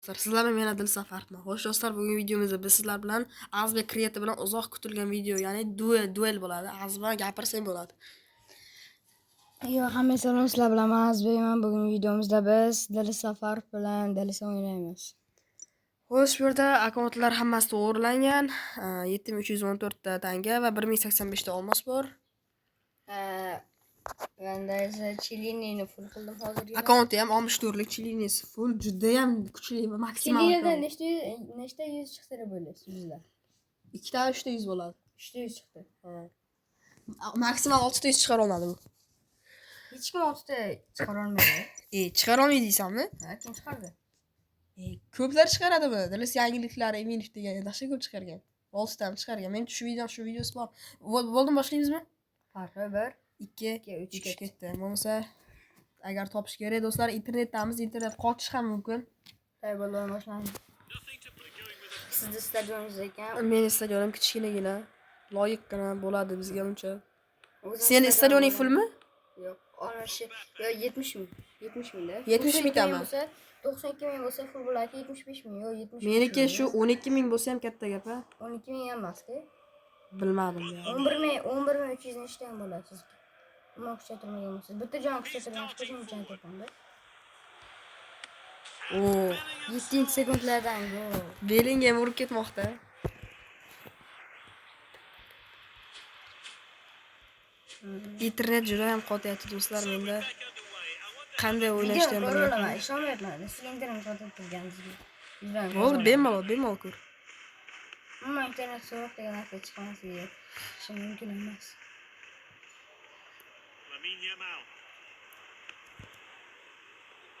Do'stlar, sizlar bilan men Adil Safarovman. Xo'sh do'stlar, bugungi videomizda biz sizlar bilan Azbek Creative bilan uzoq kutilgan video, ya'ni duel bo'ladi. Az bilan gapirsang bo'ladi. Yo, hammaga salom, sizlar bilan men Azbekman. Bugungi videomizda biz Dil Safarov bilan Dilsa o'ynaymiz. Xo'sh, bu yerda akkauntlar hammasi to'g'rilangan. 7314 ta tanga va 1085 ta olmos bor. Menda esa Chilinini full qildim hozirgina. Akkaunti ham 64 lik, Chilinisi full, juda ham kuchli va maksimal. Chilinidan nechta yuz chiqdi deb o'ylaysiz yuzlar? Ikkita, uchta yuz bo'ladi. Uchta yuz chiqdi. Maksimal 6 ta yuz chiqara olmadi bu. Hech kim oltita chiqara olmaydi. Chiqara olmaydi deysanmi? Ha, kim chiqardi? Ko'plar chiqaradi buni. Dilis yangiliklari Eminov degan yaxshi ko'p chiqargan. Oltita ham chiqargan. Men shu videom, shu videosi bor. Bo'ldimi, boshlaymizmi? Farqi bir, 2, ikki, uch, 3 ketdi. Ketdi. Bo'lmasa agar topish kerak do'stlar, internetdamiz, internet qochish ham mumkin. Tay, bo'ldi, o'yin boshlandi. Sizni stadioningiz ekan. Meni stadionim kichkinagina, loyiqqina bo'ladi bizga uncha. O'zim Seni stadioning stadionim- fullmi? Yo'q, ana shu, yo 70 ming. 70 mingda. 70 mingtami? Bo'lsa, 92 ming bo'lsa full bo'ladi, 75 ming, yo'q 75 Meniki ming shu emas. 12 ming bo'lsa ham katta gap a. 12 ming ham emas-da. Bilmadim ya. 11 ming, 11 ming 300 nechta ham bo'ladi sizniki. Umuman kuchaytirmagan bo'lsangiz. Bitta jon kuchaytirgan qo'shimcha to'panda. Oo, 7 sekundlardan gol. Bellingham urib ketmoqda. Internet juda ham qotyapti do'stlar menda. Qanday o'ynashni ham Video bilmayapman. ko'raman, ishonmayapman. Sizga internet sotib turganingizga. Yuzdan Bo'ldi, ko'raman. Bemalol, bemalol ko'r. Umuman internet sovuq degan narsa chiqmasligi shu mumkin emas. Lamine Yamal.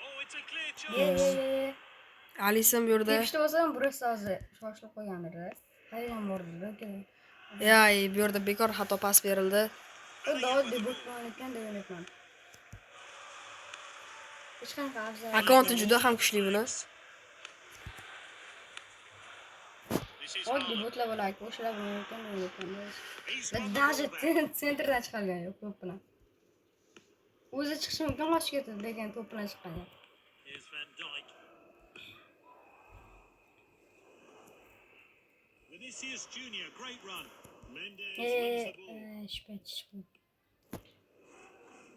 Oh, it's a clear Ye, chance. ye, ye, ye. Alisson bu yerda. Tepishda bo'lsa ham burasi hozir shoshilib qo'ygandir. Qayerdan bordi lekin. Ya, bu yerda bekor xato pas berildi. Xuddi oddiy bot bilan o'ynayotgan deb o'ylayapman. Hech qanaqa afzal. Akkaunti juda ham kuchli buni. This is Oddiy Haaland. botlar bo'ladi, o'shalar bilan o'ynayotgan deb o'ylayapman. He's Va won the даже ball back. Sentrdan chiqargan yo'q to'p bilan. O'zi chiqishi mumkin, qochib ketdi, lekin to'p bilan chiqqan yo'q. Here's Van Dijk. Vinicius Junior, great run. Mendes wins the ball. Shpet, shpet.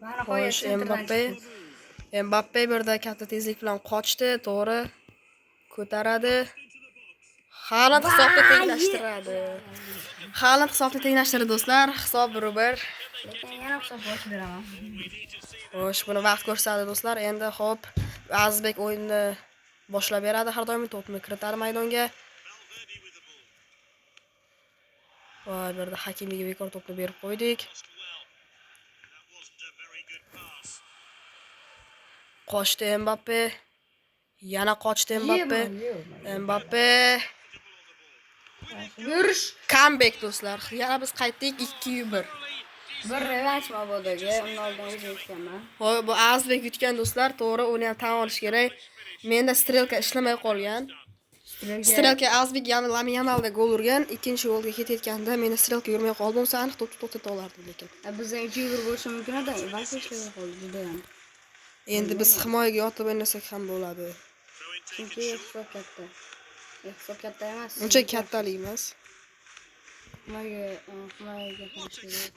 Va nihoyat Xo'sh, sentrdan Mbappe. chiqdi. Mbappe bu yerda katta tezlik bilan qochdi, to'g'ri. Ko'taradi. Haaland hisobni tenglashtiradi. Haaland hisobni tenglashtirdi do'stlar. Hisob 1-1. Lekin yana hisob ochib beraman. Xo'sh, buni vaqt ko'rsatadi do'stlar. Endi xo'p, Azizbek o'yinni boshlab beradi har doim to'pni kiritadi maydonga. Valverde with the ball. Voy, bu yerda Hakimiga bekor to'pni berib qo'ydik. Lost well. That wasn't a very good pass. Qochdi Mbappe. Yana qochdi Mbappe. Mbappe. Yurish. Comeback do'stlar. Yana biz qaytdik 2-1. Bir revansh mabodoga, undan oldin o'zim yutganman. Voy, bu Azizbek yutgan do'stlar, to'g'ri, uni ham tan olish kerak. Menda strelka ishlamay qolgan. Strelka Azizbek yana Lamin Yamalda gol urgan, ikkinchi golga ketayotganda menda strelka yurmay qoldi, bo'lmasa aniq to'pni to'xtata olardim lekin. Bizdan 3-1 bo'lishi mumkin edi, vaqt ishlamay qoldi juda ham. Endi biz himoyaga yotib o'ynasak ham bo'ladi. Throw in taken Chunki short. hisob katta. Hisob katta emas. Uncha kattalik emas. Himoyaga qilish kerak.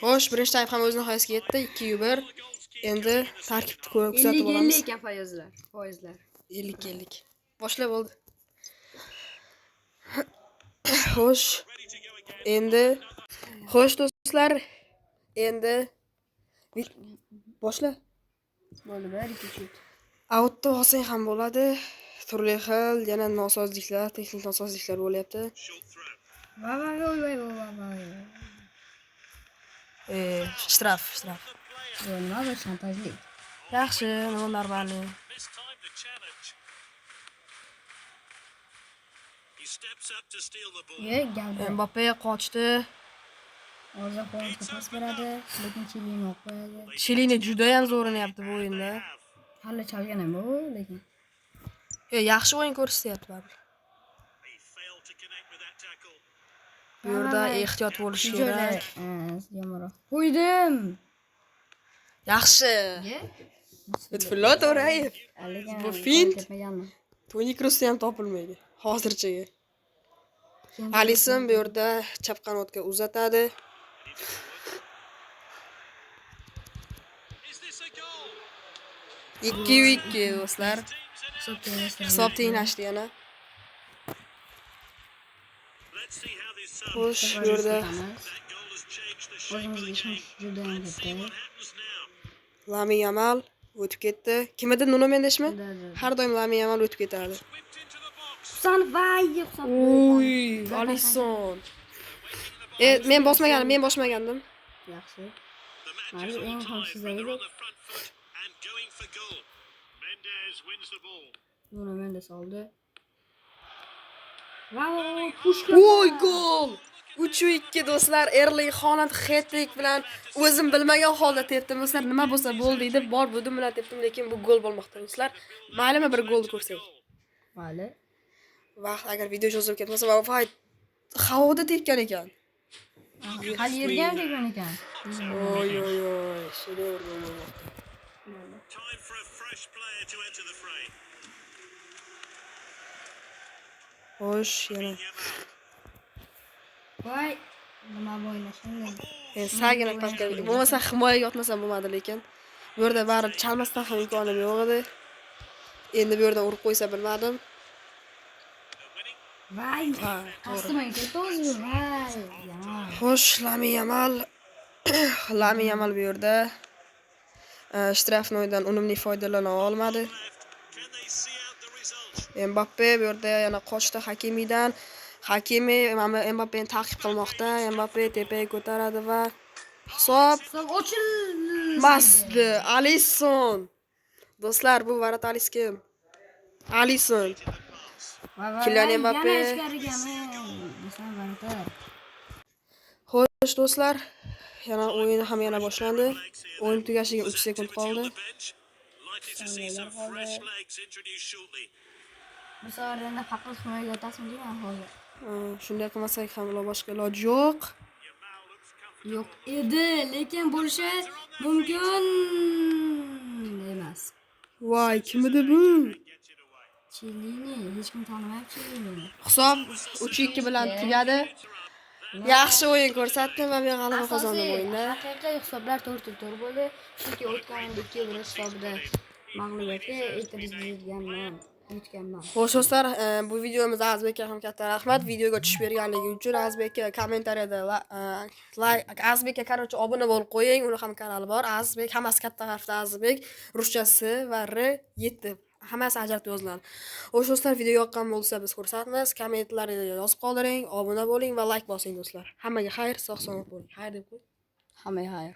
Xo'sh, birinchi taym ham o'z nihoyasiga yetdi, 2-1. Endi tarkibni kuzatib 50 olamiz. 50 ekan foizlar. Foizlar. 50-50. Boshla bo'ldi. Xo'sh, Ready to go again. endi xo'sh do'stlar, endi boshla. Bo'ldi, bir ikki uch. Outda olsang ham bo'ladi. Turli xil yana nosozliklar, texnik nosozliklar bo'lyapti. Short throw. Va va va va va va. Shtraf, shtraf. Bu nima bu shantajlik? Yaxshi, nima нормально. Mistimed the challenge. He steps up to steal the ball. Ye, galdi. Mbappe qochdi. Orza Holandga pas beradi, lekin Chilini olib qo'yadi. Chilini juda ham zo'r o'ynayapti bu o'yinda. Have. Hali chalgan ham bu, lekin. Yaxshi o'yin ko'rsatyapti baribir. He failed to connect with that tackle. Bu yerda ehtiyot bo'lish Shu joyda kerak. yomonroq. Qo'ydim. Yaxshi. Ye. Lutfullo To'rayev. Lekin Bu fint. ketmaganmi? Toni Kroosni ham topilmaydi hozirchaga. Alisson bu yerda chap qanotga uzatadi. Is this a goal? 2-2 do'stlar. Hisob tenglashtiramiz. Hisob tenglashdi yana. Let's see how this sub. Xo'sh, bu yerda Ketamiz. That goal has changed the shape of O'zimizga the ishonch game. juda ham Let's see katta. what happens now. Lamin Yamal o'tib ketdi. Kim edi? Nuno Mendesmi? Da, da, da. Har doim Lamin Yamal o'tib ketardi. Whipped into the box. Husanov voy, Husanov. Uy, Alisson. Men bosmaganim, men bosmagandim. Yaxshi. The match Mayli, is all eng tied, but xavfsiz they're on edi. the front foot and going for goal. Mendes wins the ball. Nuno Mendes oldi. Bravo, pushka. Voy, gol! 3-2 do'stlar, Erling Haaland hat-trick bilan o'zim bilmagan holda tepdim do'stlar. Nima bo'lsa bo'ldi deb bor budim bilan tepdim, lekin bu gol bo'lmoqda do'stlar. Maylimi bir gol ko'rsak. Mayli. Vaqt agar video cho'zilib ketmasa, va voy, havoda tepgan ekan. Hali yerga ham teggan ekan. Oy oy oy, shedevr gol bo'lmoqda. Time for a fresh player to enter the fray. Xo'sh, yana Yamal. Voy, nima bu o'ynash endi? Endi salgina pastga bo'lmasa himoyaga yotmasam bo'lmadi, lekin bu yerda baribir chalmasdan ham imkonim yo'q edi. Endi bu yerdan urib qo'ysa bilmadim. Voy. Ha, to'g'ri. Pastman ketdi o'zi. Voy. Yomon. Xo'sh, Lamin Yamal Lamin Yamal bu yerda shtrafnoydan unumli foydalana olmadi. Left. Can they see out the result? Mbappe bu yerda yana qochdi Hakimidan. Hakimi mana Mbappeni ta'qib qilmoqda. Mbappe tepaga ko'taradi va hisob Hisob ochildi. masdi. Alisson. Do'stlar, bu varatalis kim? Alisson. Voy, voy, Kylian voy, Mbappe. Yana ichkarigami? Desam varata. Xo'sh do'stlar, yana o'yin ham yana boshlandi. O'yin tugashiga 3 sekund Activity on qoldi. the bench. Likely to see some fresh legs introduced shortly. Bu safar endi faqat himoyaga otasmi deyman hozir. Shunday qilmasak ham boshqa iloj yo'q. Yamal looks comfortable. Yo'q edi, lekin bo'lishi mumkin emas. Voy, kim edi bu? Gets it away. Chellini hech kim tanimayapti Chellinini. Hisob 3-2 bilan tugadi. Yaxshi o'yin ko'rsatdim va men g'alaba qozondim o'yinda. Haqiqiy hisoblar 4-4 bo'ldi. Chunki o'tgan o'yinda 2-1 hisobida mag'lubiyatga yetkazilganman. Yutganman. Xo'sh do'stlar, bu videomizda Azbekka ham katta rahmat. Videoga tushib berganligi uchun Azbekka kommentariyada like, Azbekka короче obuna bo'lib qo'ying. Uni ham kanali bor. Azbek, hammasi katta harfda Azbek, ruschasi va R 7. Hammasi ajratib yoziladi. Xo'sh do'stlar, video yoqqan bo'lsa biz xursandmiz. Kommentlarga yozib qoldiring, obuna bo'ling va like bosing do'stlar. Hammaga xayr, sog' salomat bo'ling. Xayr deb qo'y. Hammaga xayr.